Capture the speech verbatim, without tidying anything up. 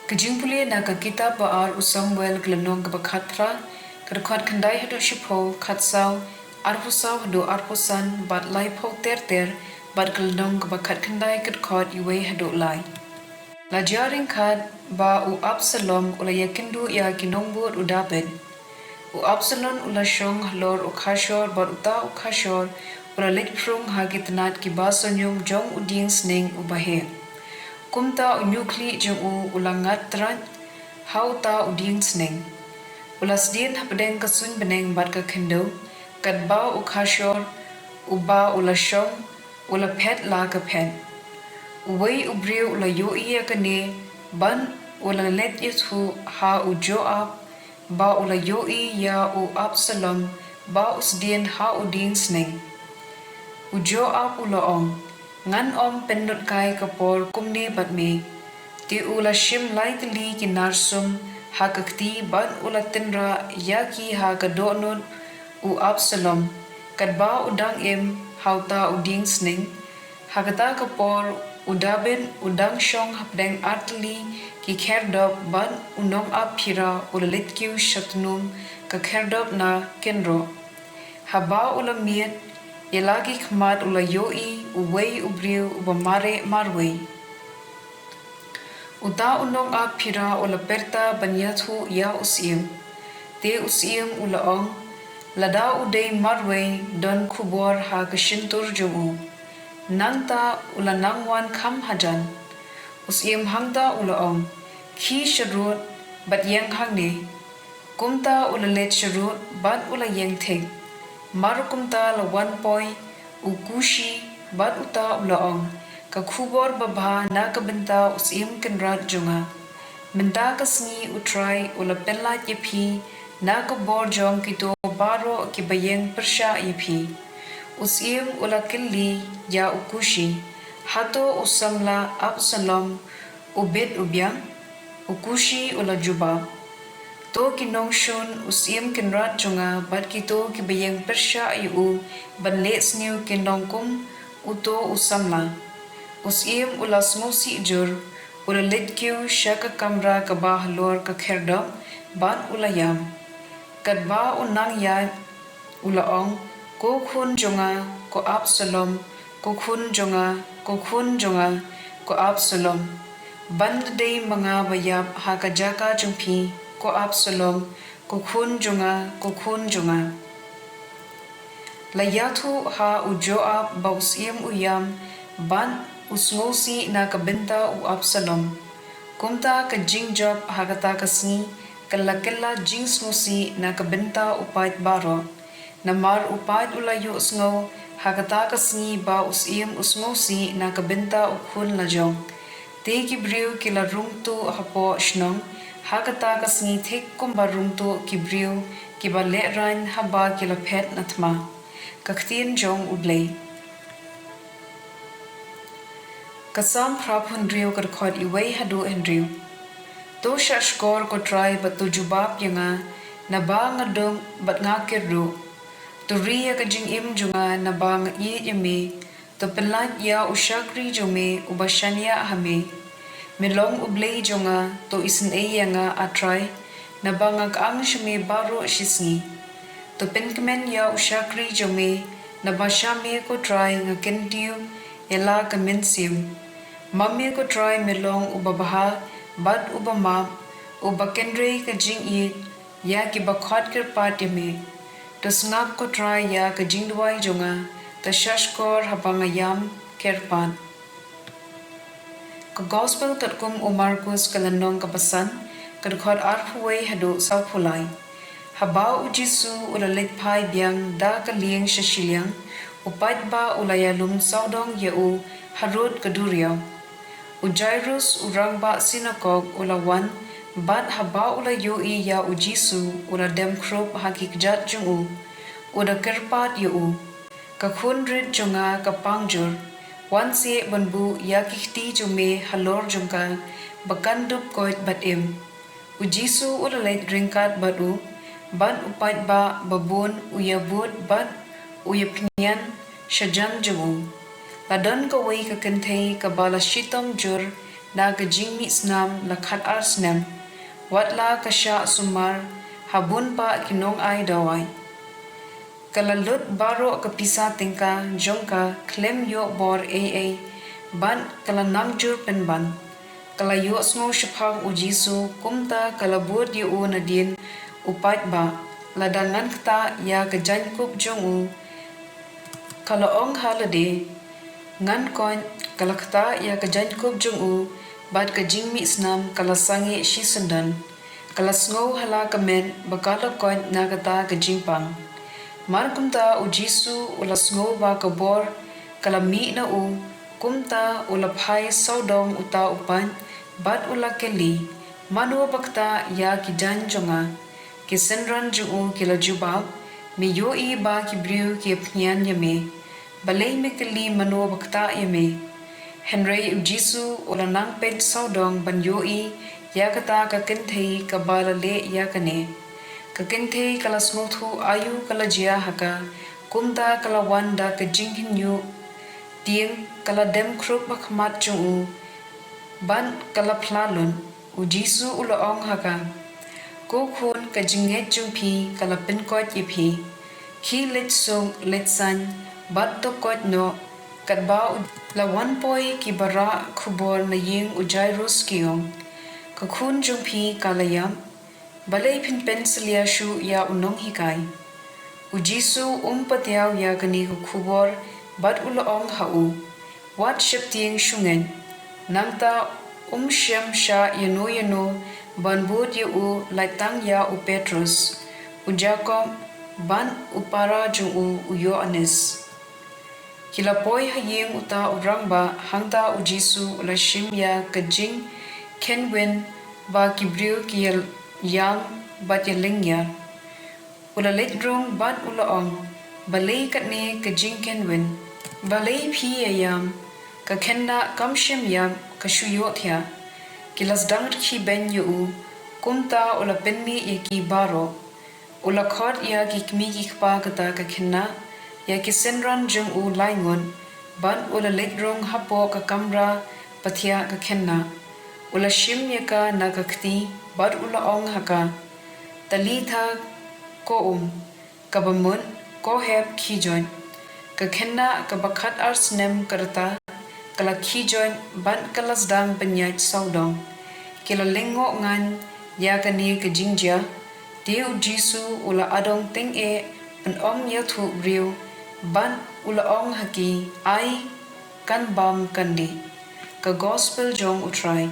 Ka jingpule na ka kitab ba ar u Samuel, ka lynnong kaba khatphra, ka dkhot khyndai haduh shiphew, khatsaw, arphew saw haduh arphew san, bad laiphew ter ter, bad ka lynnong kaba khatkhyndai, ka dkhot iwei haduh lai. La jia ryngkat ba u Absalom u la ïakynduh ïa ki nongbud u David. U Absalom u la shong halor u khashor, bad uta u khashor u la leit phrung ha ki tnat ki basnium jong u dieng sneng uba heh. Kumta u ñiuhkhlieh jong u u la ngat trai ha uta u dieng sneng. U la sdien hapdeng ka suiñ bneng bad ka khyndew, katba u khashor uba u la shong u la phet la ka phet. Uwei u briew u la ïohi ïa kane, bad u la leit ïathuh ha u Joab ba u la ïohi ïa u Absalom ba u sdien ha u dieng sneng. U Joab u la ong, ngan ym pynlut kai ka por kumne bad me. Te u la shim lai tylli ki nar sum ha ka kti bad u la tynrah ïa ki ha ka dohnud u Absalom, katba u dang im ha uta u dieng sneng. Ha kata ka por u David u dang shong hapdeng ar tylli ki khyrdop, bad u nongap phira u la leit kiew sha tnum ka khyrdop na kynroh. Haba u la miet ïa la ki khmat u la ïohi uwei u briew uba mareh marwei. Uta u nongap phira u la pyrta ban ïathuh ïa u syiem. Te u syiem u la ong, lada u dei marwei, don khubor ha ka shyntur jong u. Nangta u la nang wan kham hajan. U syiem hangta u la ong, khie sharud bad ïeng hangne. Kumta u la leit sharud bad u la ïeng thik. Mar kumta la wan poi u Kushi bad uta u la ong, ka khubor babha na ka bynta u Syiem Kynrad jong nga. Mynta ka sngi U Trai u la pynlait ïa phi na ka bor jong kito baroh kiba ïeng pyrshah ïa phi. U syiem u la kylli ïa u Kushi, hato u samla Absalom u bit u biang? U Kushi u la jubab, to ki nongshun u Syiem Kynrad jong nga bad kito kiba ïeng pyrshah ïa u ban leh sniew kin long kum uto u samla. U syiem u la sngewsih jur, u la leit kiew sha ka kamra kaba halor ka khyrdop bad u la ïam. Katba u nang ïaid u la ong, ko khun jong nga, ko Absalom, ko khun jong nga, ko khun jong nga, ko Absalom. Ban da dei ma nga ba ïap ha ka jaka jong phi, ko Absalom, ko khun jong nga, ko khun jong nga. La ïathuh ha u Joab ba u syiem u ïam bad u sngewsih na ka bynta u Absalom. Kumta ka jingjop ha kata ka sngi ka la kylla jingsngewsih na ka bynta u paid baroh. Namar u paid u la ïohsngew ha kata ka sngi ba u syiem u sngewsih na ka bynta u khun lajong. Te ki briew ki la rung tuh hapoh shnong ha kata ka sngi thik kumba rung tuh ki briew kiba lehraiñ haba ki la phet na thma. Ka ktien jong U Blei. Ka Salm phra phew hynriew, ka dkhot iwei haduh hynriew. To shahshkor ko Trai bad to jubab ïa nga, naba nga duk bad nga kyrduh. To ri ïa ka jingim jong nga naba nga ïeit ïa me. To pynlait ïa u shakri jong me uba shaniah ha me. Me long U Blei jong nga, to isynei ïa nga, A Trai, naba nga kang sha me baroh shisngi. To pynkmen ïa u shakri jong me, naba sha me ko Trai nga kyntiew ïa la ka mynsiem. Ma me ko Trai me long uba bha bad uba map, uba kynrei ka jingïeit ïa kiba khot kyrpad ïa me. To sngap ko Trai ïa ka jingduwai jong nga, to shahshkor haba nga ïam kyrpad. Ka Gospel katkum u Markus, ka lynnong kaba san, ka dkhot arphew wei haduh sawphew lai. Haba u Jisu u la leit phai biang da ka lieng sha shiliang, u paidbah u la ïalum sawdong ïa u harud ka duriaw. U Jairus u rangbah synagog u la wan, bad haba u la ïohi ïa u Jisu u la dem khrup ha ki kjat jong u. U da kyrpad ïa u, ka khun rit jong nga ka pang jur. Wan seh ban buh ïa ki kti jong me halor jong ka, ba kan dup koit bad im. U Jisu u la leit ryngkat bad u, bad u paidbah babun u ïabud bad u ïapynïan shajan jong u. La don kawei ka kynthei kaba la shitom jur na ka jingmih snam la khat-ar snem, wat la ka shah sumar ha bun bah ki nongai-dawai. Ka la lut baroh ka pisa tyngka jong ka khlem ïoh bor ei ei, bad ka la nang jur pynban. Ka la ïohsngew shaphang U Jisu, kumta ka la bud ïa u nadien u paidbah. Lada ngan ktah ïa ka jaiñkup jong u, ka la ong ha lade, ngan koit. Ka la ktah ïa ka jaiñkup jong u, bad ka jingmih snam ka la sangeh shisyndon. Ka la sngew ha la ka met ba ka la koit na kata ka jingpang. Mar kumta U Jisu u la sngew ba ka bor ka la mih na u, kumta u la phai sawdong uta u paid, bad u la kylli, mano ba ktah ïa ki jaiñ jong nga? Ki synran jong u ki la jubab, me ïohi ba ki briew ki ïapynïaid ïa me. Balei me kylli mano ba ktah ïa me? Hynrei U Jisu u la nang peit sawdong ban ïohi ïa kata ka kynthei kaba la leh ïa kane. Ka kynthei ka la sngewthuh aïu ka la jia ha ka, kumta ka la wan da ka jinghynñiuh tieng, ka la dem khrup ha khmat jong u, bad ka la phla lut. U Jisu u la ong ha ka, ko khun, ka jingngeit jong phi ka la pynkoit ïa phi. Khie leit suk, leit saiñ, bad to koit noh. Katba u la wan poi ki barah khubor na ïing u Jairus ki ong, ka khun jong phi ka la ïap. Balei phin pynsalia shuh ïa u nonghikai? U Jisu um patiaw ïa kane ka khubor, bad u la ong ha u, wat sheptieng shongeit. Nangta um shym shah ïano ïano ban bud ïa u, lait tang ïa u Petrus, u Jakob, bad u para jong u, u Ïoannis. Ki la poi ha ïing uta u rangbah, hangta U Jisu u la shim ïa ka jingkynwin ba ki briew ki ïa ïam bad ïa lyngngiar. U la leit rung bad u la ong, balei katne ka jingkynwin? Balei phi ïa ïam? Ka khynnah kam shym ïap, ka shu ïohthiah. Ki la sdang rkhie beiñ ïa u, kumta u la pynmih ïa ki baroh. U la khot ïa ki kmie ki kpa kata ka khynnah, ïa ki synran jong u laingut, bad u la leit rung hapoh ka kamra pathiah ka khynnah. U la shim ïa ka na ka kti, bad u la ong ha ka, Talitha koum, kaba mut, ko hep, khie joit. Ka khynnah kaba khat-ar snem ka rta, ka la khie joit bad ka la sdang ban ïaid sawdong. Ki la lyngngoh ngan ïa kane ka jingjia. Te U Jisu u la adong tyngeh, pynong ïathuhbriew, bad u la ong ha ki, ai, kan bam kan dih. Ka Gospel jong U Trai.